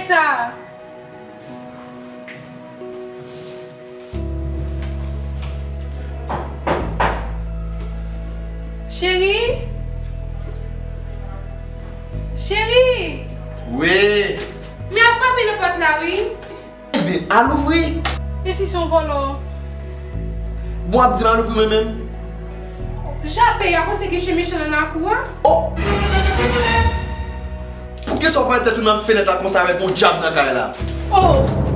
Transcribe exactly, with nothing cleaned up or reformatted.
Sa. Cheri? Cheri? Wi. Men ap frape nan pòt la, wi. Ebyen, al ouvri. E si se yon vòlò? Bon, ap di m al ouvri mwen menm. Jape, a panse gen chen mechan nan lakou a? Oh! Poukisa w pran tèt ou nan fenèt la konsa avèk yon dyab nan kay la? Oh!